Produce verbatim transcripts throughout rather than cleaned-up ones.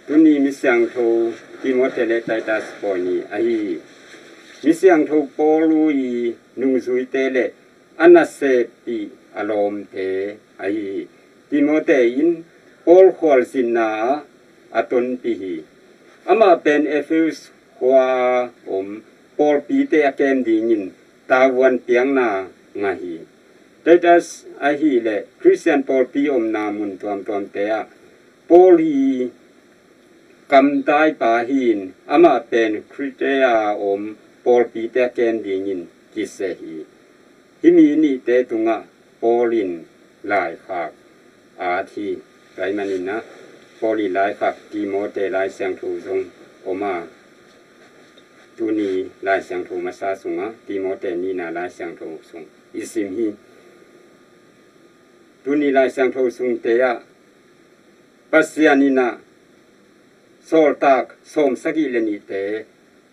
Tuni misiangtho Timote le Titus pawi ni ahi hi. Misiangtho Paul uh i nungzuite le a naseppih a lawmte ahi hi. Timote in Paul khualzinna ah a tonpih hi. Amah pen Efesus khua om pawlpite a kem dingin tavuan piakna ngah hi. Titus ahih leh Khristian pawlpi omna mun tuamtuamte ah Paul hi kamtaipa hi-in amah pen Khritea om pawlpite a kem dingin kiseh hi. Hih mi nihte tungah Paul in laikhak at hi. Tua ahih manin ah Paul i laikhak Timote Lai Siangtho zong om a, tuni Lai Siangtho masa sungah Timote nihna Lai Siangtho sung i sim hi. Tuni Lai Siangtho sungte ah Pasian in ah sawltak sawmsagih le nihte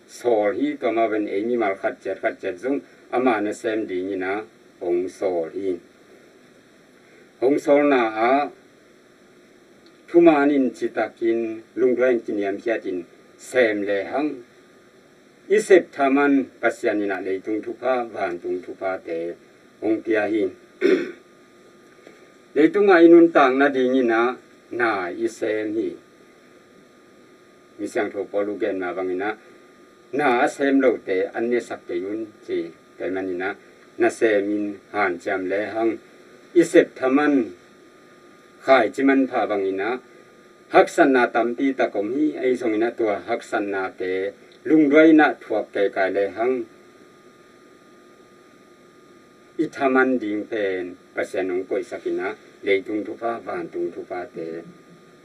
sawl hi. Tua mah bangin ei mimal khat ciat khat ciat zong ama nasem dingin ah hong sawl hi. Hong sawlna ah thuman in citakin lungduai in kiniamkhiatin sem lehang i sep thaman Pasian in ah leitung thupha, vantung thuphate hong pia hi. Leitungah i nuntak nadingin ah na i sem hi. Misiangtho Paul uh gen mah bangin ah na a sem lote an nesak kei un ci. Tua ahih manin ah nasemin hanciam lehang i sep thaman khaici manpha bangin ah haksatna tampi tak om hi. Ahi zongin ah tua haksatnate lungduai in ah thuak kaikai lehang i thaman ding pen Pasian hong koihsak in ah leitung thupha, vantung thuphate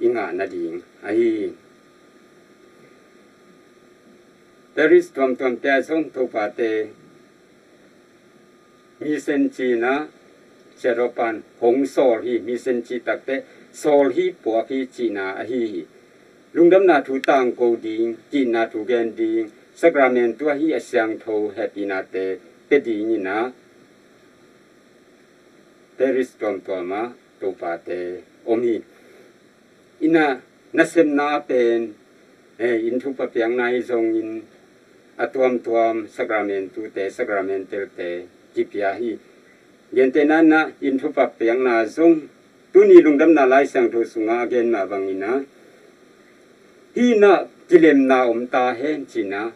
i ngah nading ahi hi. Parish tuamtuamte ah zong Topate mission cihna, Sia Daw Pan hong sawl hi. Mission cih takteh sawl hi, puak hi cihna ahi hi. Lungdamna thu tangko ding, ki-itna thu gen ding, sakramentu ahi a siangtho hehpihnate pia dingin ah parish tuamtuam ah Topate om hi. In ah nasepna pen, eh, inn thupha piakna ahi zongin a tuamtuam sakramentute, sacramental-te kipia hi. Gentehna in ah inn thupha piakna zong tuni Lungdamna Lai Siangtho sungah a gen mah bangin ah hih in ah kilemna om ta hen ci-in ah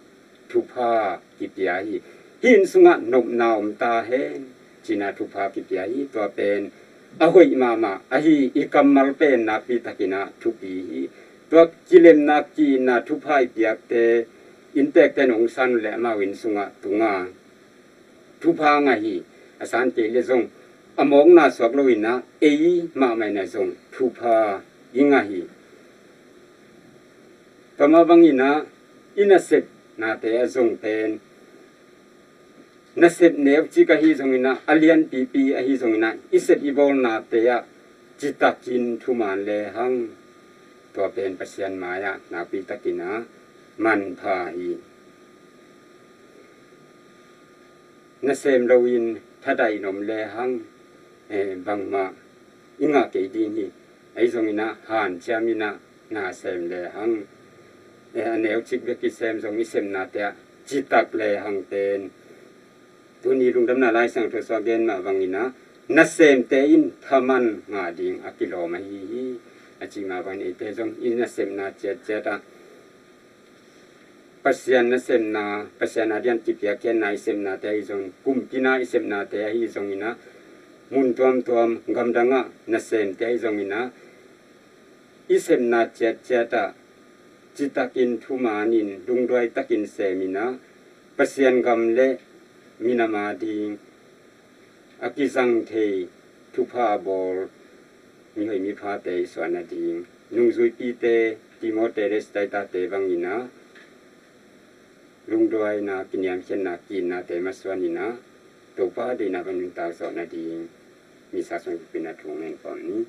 thupha kipia hi. Hih inn sungah nopna om ta hen ci-in ah thupha kipia hi. Tua pen a hoih mahmah ahi, i kammal pen nakpi takin ah thupi hi. Tua kilemna, ki-itna, thupha i piakte inntekte in hong san leh amau inn sungah tung a thupha ngah hi. A san kei leh zong a mawkna suak lo-in ah ei mahmah in ah zong thupha i ngah hi. Tua mah bangin ah i nasepnate ah zong pen nasep neucik ahi zongin ah, a lianpipi ahi zongin ah, i sep i bawlnate ah citakin thuman lehang tua pen Pasian mai-ah nakpi takin ah manpha hi. Nasem loin thadaih in om lehang, eh, bangmah i ngah kei ding hi. Ahi zongin ah hanciam in ah na sem lehang, eh, a neucik bek i sem zong i sepnate ah citak lehang pen tuni Lungdamna Lai Siangtho sungah a gen mah bangin ah nasemte in thaman ngah ding a kilawm ahi hi. A cih mah bangin eite zong i nasepna ciatciat ah Pasian nasepna, Pasian a dian kipiakkhiatna i sepnate ahi zong, kumpi na i sepnate ahi zongin ah, mun tuamtuam gamdang ah nasemte ahi zongin ah, i sepna ciatciat ah citakin thumanin lungduai takin semin ah, Pasian gam le minam a ding a kizang thei thupha a bawl mihoih miphate i suah nading, nungzuipite Timote le Titus-te bangin ah lungduaina, kiniamkhiatna, ki-itnate masuanin ah Topa deihna bang nuntak zawh nading Misa sung pina thu ngen pawm ni.